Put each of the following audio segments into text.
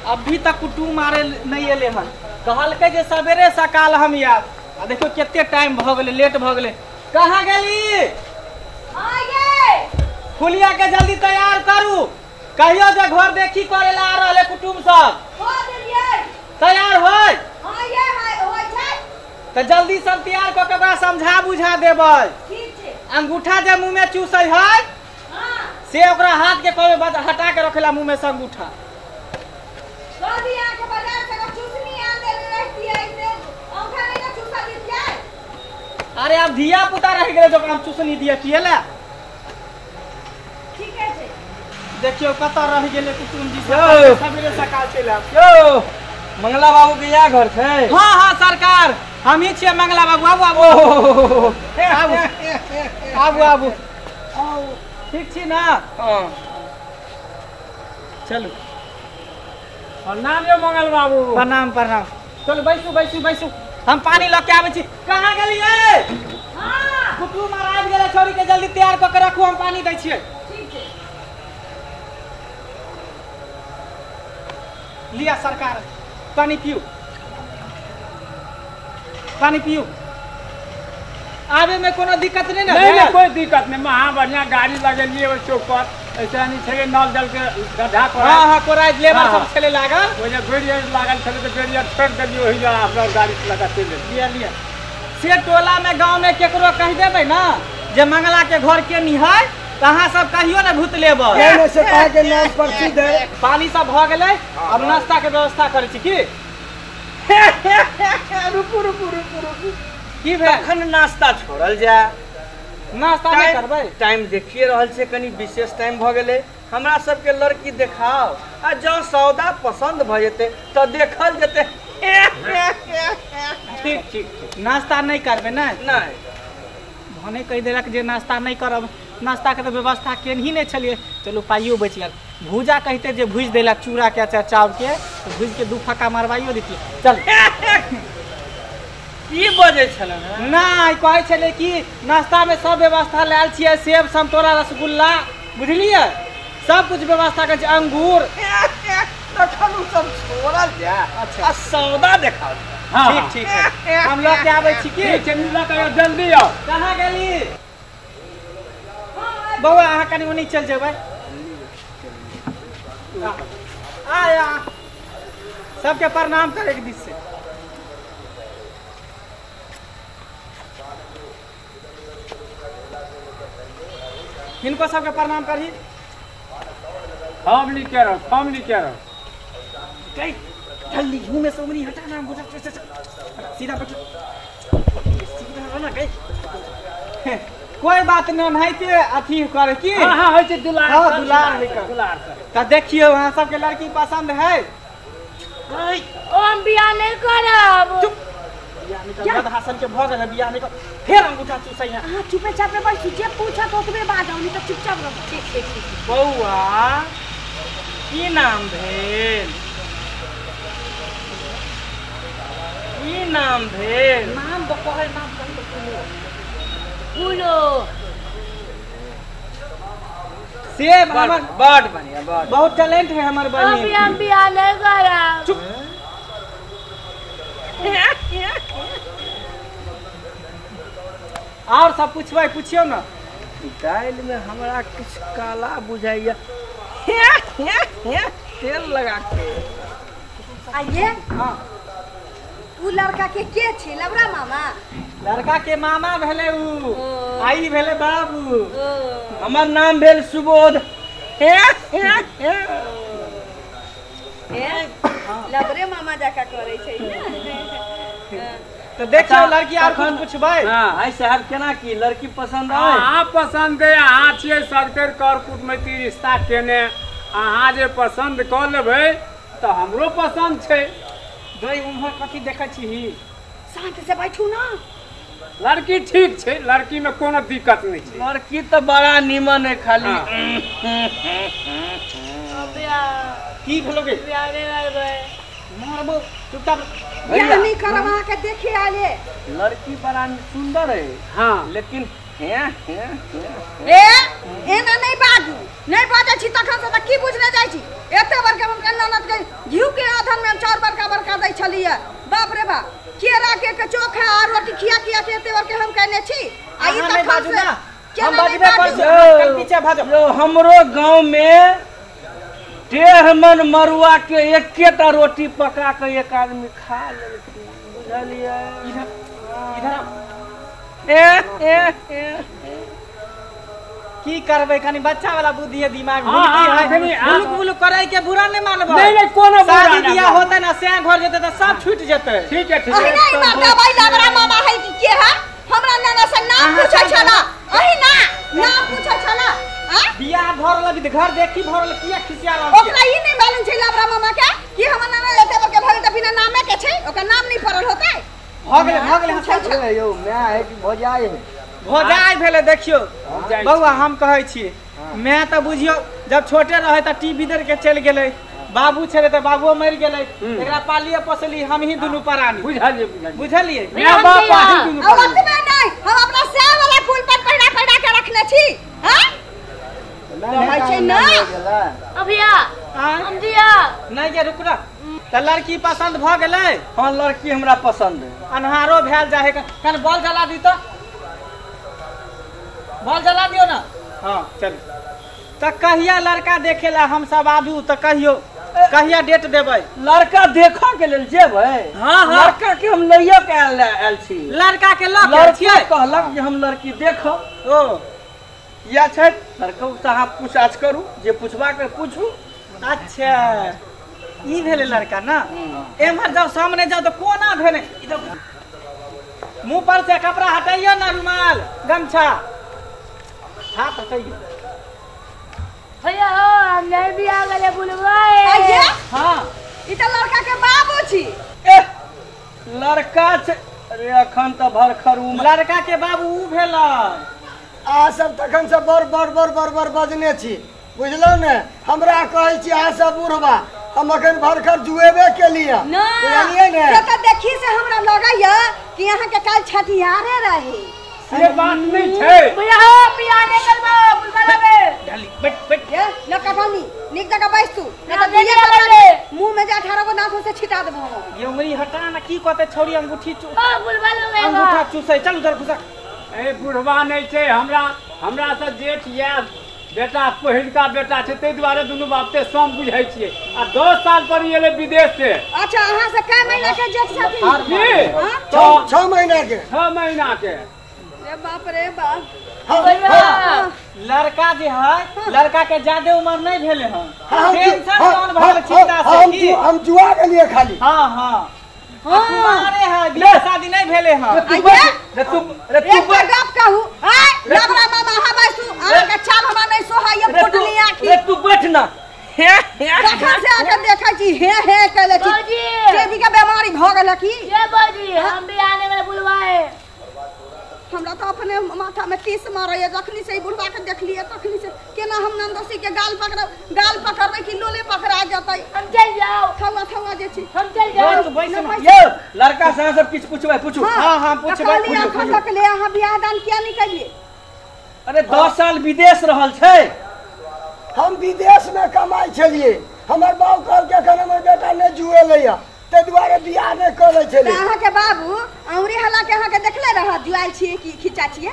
अभी तक कुटुम आरे नहीं एले हन। कहलकै जे सवेरे सकाल हम आयब, आ देखियौ कते टाइम भऽ गेलै, लेट भऽ गेलै। कहाँ गेली? फुलिया के जल्दी तैयार करू, कहियो जे घर देखी करे ला आ रहले कुटुम सब। तैयार होय तऽ जल्दी सब तैयार कऽ के ओकरा समझा बुझा देबै। अंगूठा जे मुँह में चूसै है से ओकरा हाथ के कहबै हटा के रखेला मुँह में से अंगूठा। अरे अब धिया पुता रह गेलै जो हम चूसनी दिया पियला। देखियो कतऽ रह गेलै कुटुम जी सब, सवेरे सकाल चलि आब। यौ मंगला बाबू के इएह घर छै? हाँ हाँ सरकार, हम ही छियै मंगला बाबू। आबू आबू आबू आबू आबू। ठीक छी ना? हाँ चलू। प्रणाम यौ मंगल बाबू। प्रणाम प्रणाम। चलू बैसू बैसू बैसू, हम पानी लऽ के आबै छी। कहाँ गेलियै? कुटुम आर आबि गेलै, छौड़ी के जल्दी तैयार कऽ के रखू, हम पानी दै छियै। लिया सरकार, पानी पियू, पानी पियू। आबे में कोनो दिक्कत नहीं ना? नहीं, कोई दिक्कत नहीं। महा बढ़िया गाड़ी लगेलिए ओहि चौक पर, ऐसा नहीं छे नल जल के गड्ढा पर। हां हां कोराइ लेबर सब छले लागल, ओइ जे बैरियर लागल छले त बैरियर छोड़ देलिए, ओहि जगह अपना गाड़ी लगा चलि गेलिए। लिया लिया। से टोला में गांव में केकरो कहि देबै ना जे मंगला के घर के निहाय, त अहाँ सब कहियो ने भूत लेबै। नहीं से कहे के नाम प्रसिद्ध है। पानी सब भ गेलै, अब नाश्ता के व्यवस्था करै छी की? रुकू रुकू रुकू रुकू, की भेल? तखन नाश्ता छोड़ल जाय? नाश्ता नहि करबै? टाइम देखिए रहल छै, कनि विशेष टाइम भऽ गेलै। हमरा सबके लड़की देखाओ, आ जँ सौदा पसंद भऽ जेतै तऽ देखल जेतै। ठीक ठीक ठीक, नाश्ता नहि करबै? नहि नहि, भने कहि देलक जे नाश्ता नहि करब। नाश्ता के तऽ व्यवस्था केनही नहि छलियै। चलू पाइयो बचि गेल। भूजा कहिते जे भूजि देलक चूड़ा के चाउर के, तऽ भूजि के दू फक्का मरवाइयो दितियै। चल की बजै छलहुँ? नहि कहै छलै कि नाश्ता में सब व्यवस्था लायल छियै, सेब संतोरा रसगुल्ला, बुझलियै, सब कुछ व्यवस्था करै छियै, अंगूर। तखन ओ सब छोड़ल जाय। अच्छा आ सौदा देखाओ। ठीक ठीक है, हम लऽ के आबै छी। की जल्दी आउ। कहाँ गेली बौआ? अहाँ कनि ओनी चलि जेबै। आया सबके प्रणाम करे के दिस से। हिनको सबके प्रणाम करही। हम नहीं कह रहा, हम नहीं कह रहा। जल्दी मुँह में से उंगली हटा ना, सीधा बैठ, सीधा ना गई। कोई बात नहीं है के अथी करे की। हां हां होय छै दुलार। हां दुलार है कर, दुलार से। त देखियो अहाँ सबके लड़की पसंद है? हम बियाह नहीं करब। चुप, बियाह नहीं करब। हासन के भ गेल बियाह नहीं कर, फेर अंगूठा चूसै है। अहाँ चुपे चापे बैसू, जे पूछत ओतबे बाजू, नहीं त चुपचाप रहू। ठीक ठीक ठीक। बौआ की नाम भेल? की नाम भेल? नाम तो कहै, नाम कहि तो फूलो। सेब हमर बड़ बढ़िया, बड़ बहुत टैलेंट है हमर बहिन। अभी हम बियाह नहीं करब। चुप। और सब पूछबै? पूछियो ना। दालि में हमरा किछु काला बुझाइया, तेल लगा के। आइए। हाँ उ लड़का के छै? लबरा मामा? लड़का के मामा भेलै उ, आई भेलै बाबू। हमर नाम भेल सुबोध। लबरे मामा जका करै छै ने। तो देखियो लड़की आर कुछ पूछबै? हां आई साहब केना की लड़की पसंद आय? अहाँ पसंद है, अहाँ छियै सगतर कर कुटमैती रिश्ता केने, अहाँ जे पसंद कऽ लेबै तऽ हमरो पसंद छै। गई उम्हर कथी देखै छी? शांत से बैठू ना। लड़की ठीक छै, लड़की में कोनो दिक्कत नहीं छै। लड़की तो बड़ा नीमन है, खाली की भेलो गे? मारबो चुपचाप। बियाह नहीं करब, अहाँ के देखे आले। लड़की बड़ा सुंदर है। हाँ लेकिन ए एना नहीं बाजू, नहीं बाजै छी तखन से त की बुझने जाइ छी? एते बड़का हम ननद के घिउ के बुझलियै बाप रे बाप केरा के चोखा आ रोटी खिया खिया के एते के हम कहने छी आ ई अहाँ नहि तखन बाजू से ना केना हम नहि बजबे बाजू? करै छी कल पीछे भाजो। यो हमरो गांव में 1.5 मन मरुआ के एकेटा रोटी पका के एक आदमी खा लेलखिन बुझलियै। इधर इधर आउ। ए ए ए की करबै कनी बच्चा वाला बुद्धि है दिमाग हाँ, भुलकी हाँ, है अखनी, हाँ। बुलुक बुलुक करै के बुरा नहि मानबै। नहीं नहीं कोनो बुरा शादी नहीं। बियाह होतै ना से घर जेतै तऽ सब छूटि जेतै। ठीक है ठीक है। अहिना ई मर्दबाई लबरा मामा है कि के है हमरा नाना से नाम अहाँ पूछै सब छला अहिना नाम पूछै छला आ बियाह भऽ रहल अभी घर देखी भऽ रहल किया खिसिया रहल छियै? ओकरा ई नहि मालूम छै लबरा मामा के कि हमर नाना एते बड़के भऽ गेल तऽ बिना नामे के छै ओकर नाम नहि पड़ल होतै। भऽ गेलै भऽ गेलै पूछै छला। यौ my है कि भौजाई है? भौजाइ भेलै। देखियौ भौजाइ बौआ हम कहै छी मैं तऽ बुझियौ जब छोटे रहै तऽ टी बिदर के चलि गेलै बाबू छलै तऽ बाबुओ मरि गेलै एकरा पालिए पोसली हमही दुनू प्राणी बुझलियै बुझलियै बुझलियै। माय बाप अहीं दुनू आ प्राणी। ओतबे नहि हम अपना सैह वाला फूल पर पहिरा पहिरा के रखने छी हां कहै छै ना। अभिया आँय? हम दिया नहि गे रुक ना तऽ लड़की पसंद भऽ गेलै। हाँ लड़की हमरा पसंद है। अन्हारो भेल जाहे कन बॉल जला दी तऽ बॉल जला दियौ ना। हाँ चलू तऽ कहिया लड़का देखेला हम सब आबू तऽ कहियो कहिया डेट देबै? लड़का देखऽ के लेल जेबै? हाँ, हाँ। लड़का के हम लइयो के आयल छी। लड़का के लऽ के लड़का छियै? कहलक जे हम लड़की देखब। ओ या छै लड़का से अहाँ पूछताछ करू जे पूछबाक है पूछू। अच्छा ई भेलै लड़का ना। एम्हर जाओ सामने जाओ तऽ कोना भेलै इधर मुंह पर से कपड़ा हटैयो ना रुमाल गमछा हाथ हटैयो। भैया हो हम नहीं भी आ गए बुलवाए। आइए हाँ ई तऽ लड़का के बाबू छी। एह लड़का छै अरे अखन तऽ भरखर उमर लड़का के बाबू ऊ भेलै। अहाँ सब तखन से बड़ बड़ बड़ बड़ बड़ बजने छी बुझलहुँ ने। हमरा कहै छी अहाँ सब बुढ़बा हम अखन भरखर जुएबे केलियै ना बुझलियै ने। से तऽ देखी से हमरा लगैया कि अहाँ के काल्हि छठिहारे रहे। से बात नहीं छै। भैया हो पिया नहीं करबो बुलवा लेबे। ढाली बैठ बैठ ये न कटौनी नीक जगह बैस तू न ना तऽ दुइये देखिए कटौनी बजे। मुंह में जे 18 गो दांत से छिटा देबो हम। ये उंगली हटा ना की कहते छौड़ी अंगूठी ओ बुलवा लेबे अंगूठा चूसै चल उधर घुसा। ए बुढ़वा नहीं छै हमरा हमरा से जेठ या बेटा पहिलका बेटा छै ताहि दुआरे दुनू बाप ते सम बुझै छियै आ 10 साल पर ई एलै विदेश से। अच्छा अहाँ से कै महीना के जेठ छथिन? की हाँ? 6 महीना के। 6 महीना के। रे बाप रे बाप। हाँ, भैया हाँ, लड़का जे है लड़का के ज्यादा उम्र नहीं भेले हन हाँ, टेंशन हाँ, कौन भऽ गेल चिंता से हम की? हम जुआ गेलियै खाली। हाँ हाँ कुमारे है बियाह शादी नहीं भेले हन। आइए रे तू रे तू एक गप कहू आय लबरा मामा अहाँ बैसू अहाँ के चाल हमरा नहीं सोहाइए रे तू फुटली आँखी रे तू बैठ ना। हे हे कखन से आके देखै छी हे हे कैले छी बाबूजी। टीबी के बीमारी भऽ गेल की? ये बाबूजी हम भी आने वाले बुलवाए। हमरा तऽ अपने माथा में टीस मारैया जखनी से ई बुढ़वा के देखलियै तखनी से केना हम नंदोसी के गाल पकड़ब गाल पकड़बै कि लोले पकड़ा जेतै। हम चल जाओ थौआ थौआ जे छी हम चल जाओ। तू बैस ना। यौ लड़का से अहाँ सब किछु पूछबै पूछू। हाँ हाँ पूछबै कहलियै अखन तक ले अहाँ बियाह दान किया नहि केलियै? अरे 10 साल विदेश रहल छै। हम विदेश में कमाइ छलियै हमर बाबू कहलकै अखन हमर बेटा नहि जुएलैया ताहि दुआरे बियाह नहि करै तऽ छलै। अहाँके बाबू औंगरी हला के अहाँके देखले रहत जुआयल छियै कि खिचा छियै?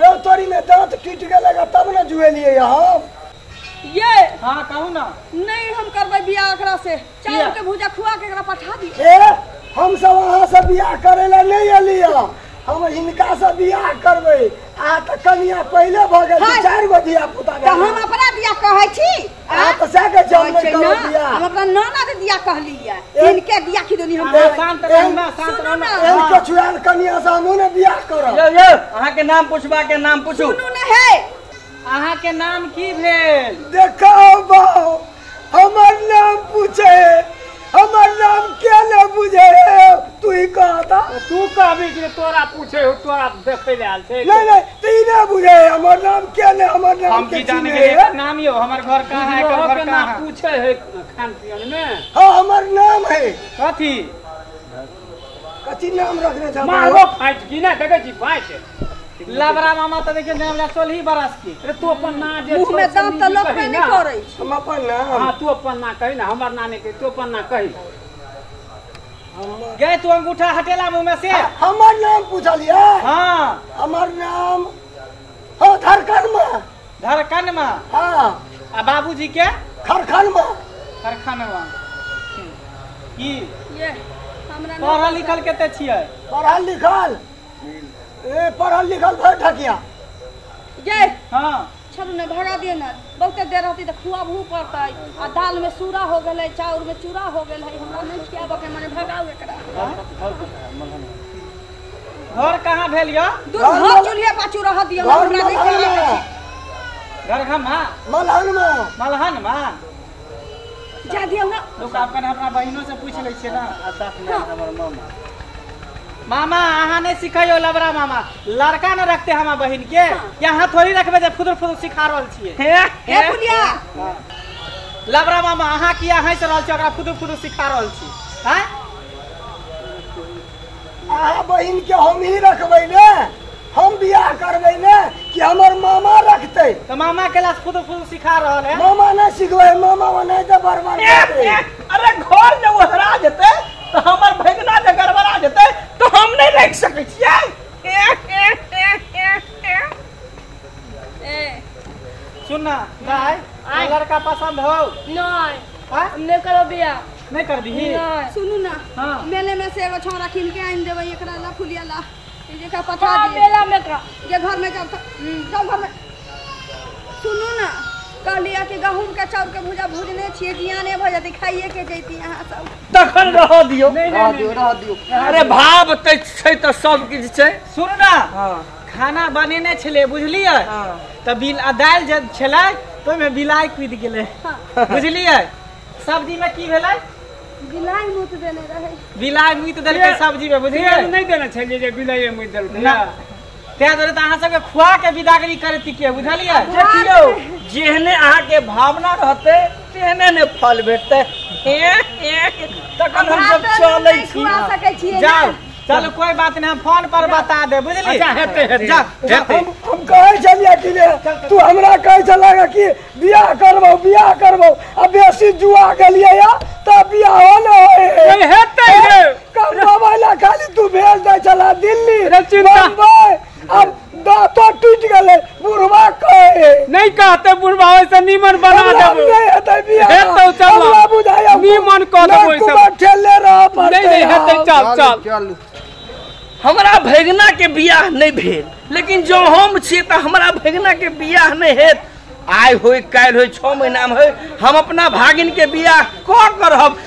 रौ तोरी में दांत टूटि गेलै तब ने जुएलियै हम। ये हाँ कहू ना। नहीं हम करबै बियाह एकरा से चावल के भुजा खुआ के एकरा पठा दियौ। ए हम सब अहाँ से बियाह करै लए नहि एलियै हम हिनका से बियाह करबै। अहाँ तऽ कनिया पहिले भऽ गेल हाय। 4 गो धिया पुता तऽ हम अपना बियाह कहै छी अहाँ तऽ सएह कहै छी हम कहै नहि छै करब ना, बियाह। हम अपना ननद दिया कहलियै हिनके दिया खिदोनी हम अहाँ कहबै। शांत रहू ना शांत सुनू रहू ना। ना। एहन कछुआल कनिया से हमहूँ ने बियाह करब। यौ यौ अहाँ के नाम पूछबा के नाम पूछू। सुनू ने हे अहाँ के नाम की भेल? देखाओ बाबू हमर नाम पूछे हमर नाम के ने बुझे तू ही कहता। तू कहबी कि तोरा पूछे हो तोरा देखै ले आयल छै। नहीं नहीं तू ही ने बुझे हमर नाम के ने हमर नाम हम के की जाने चिन्हे? गेलियै नाम यौ हमर घर कहाँ है एकर घर के कहाँ नाम है? पूछे है खान पियन में। हाँ हमर नाम है कथी कथी नाम रखने छ? मारबो फाटि की ना देखै छी फाटि। लबरा मामा तऽ देखियौ हमरा 16 बरस की। अरे तू अपन ना जे मुँह में छौ से दांत तऽ नीक लोकबे कही नहि ना। करै छै। हम अपन नाम हाँ तू अपन ना कही ना हमर ना नहीं कही तू अपन ना कही। गए तू अंगूठा हटेला मुंह में से। हमर नाम पूछलिए? हाँ हमर नाम हो धड़कन में। धड़कन में? हाँ। आ बाबूजी के? खरखन में। खरखन में। की ये हमरा पढ़ल लिखल कते छियै? पढ़ल लिखल ए पढ़ल लिखल भर ढकिया। ये हाँ छोड़ू ने भगा दिए ना, बहुते देर रहती तो खुआबू पड़तै। आ दाल में सूरा हो गेलै, चाउर में चूरा हो गेल है, हमरा नहीं खियाबऽ के मने भगाउ एकरा। घर कहाँ भेल यो? दूर घर चूल्हे पाछू रह दियो ना, हमरा नहीं खियाबऽ के। घर घमा मलहन में। मलहन में जा दियो ना। लोक आप कने अपना बहिनो से पूछ लै छियै ना। आ साथ में हमर मामा। मामा अहाँ नहीं सिखैयो लबरा मामा, लड़का न रखते हमार बहिन के। यहाँ थोड़ी रखबे जे फुदुर फुदुर सिखा रहल छियै। हे पुलिया लबरा मामा अहाँ किया हँसि रहल छी, ओकरा फुदुर फुदुर सिखा रहल छी? हैं अहाँ बहिन के हम ही रखबै ने, हम बियाह करबै ने कि हमर मामा रखतै? तऽ मामा के लास फुदुर फुदुर सिखा रहल है। मामा नहीं सिखबै, मामा नहीं तऽ बर्बाद। अरे घर जे ओहरा जेतै तऽ हमर भगना जे गड़बड़ा जेतै तऽ हम नहीं रख सकै छियै। सुन ना भाई, लड़का पसंद हो? नहीं हम नहीं करो बियाह। नहीं कर दीही? सुनू ना। हाँ। मेले में से एगो छौड़ा कीन के आनि देबै एकरा ला फुलिया ला, जेकरा पठा दिए मेला में का जे घर में जाओ जाओ घर में। सुनू ना कहलिया कि गहूम के चाउर के भूजा भूजने छियै, जियाने भऽ जेतै, खाइए के जैती अहाँ सब। तखन रह दियौ। रह दियौ रह दियौ। अरे भाव तऽ छै तऽ सब किछु छै। सुन ना। हाँ। खाना बनेने छलै बुझलियै? हाँ। तऽ बिल दालि जे छलै तऽ ओहिमे बिलाइ कुदि गेलै। हाँ। बुझलियै? सब्जी में की भेलै? बिलाइ मुत देने रहै। बिलाइ मुत देलकै सब्जी में, बुझलियै? नहीं देने छलियै जे बिलाइए मुत देलकै ना, तें दुआरे तऽ अहाँ सबके खुआ के विदागरी करैत के, बुझलियै? देखियौ जेहने अहाँके भावना रहतै तेहने ने फल भेटतै। तखन हमसब चलै छी। जाउ चलू कोई बात नहीं, हम फोन पर बता दे, बुझली? अच्छा हेतै हेतै। जा हेतै। हम कहै छलियै कि ने तू हमरा कहै छलह कि बियाह करबौ बियाह करबौ, आ बेसी जुआ गेलियै या तऽ बियाहो ने होय। हेतै रे कमबै ला खाली तू भेज दै छलह दिल्ली बम्बई, अब दांतो टूट गेलै बुढ़वा कहे। नहीं कहते बुढ़वा, ओइसे नीमन बना देबो। नहीं हेतै बियाह। हेतौ चल हमरा बुझाइया नीमन कऽ देबो ओइ सब। ठेले रह पड़तै। नहीं नहीं हेतै, चल चल। हमरा भगना के बियाह नहीं भेल, लेकिन जो हम छियै तऽ हमरा भगना के बियाह नहीं हेत। आइ होय काल्हि होय 6 महीना में होय, हम अपना भागिन के बियाह कऽ करब।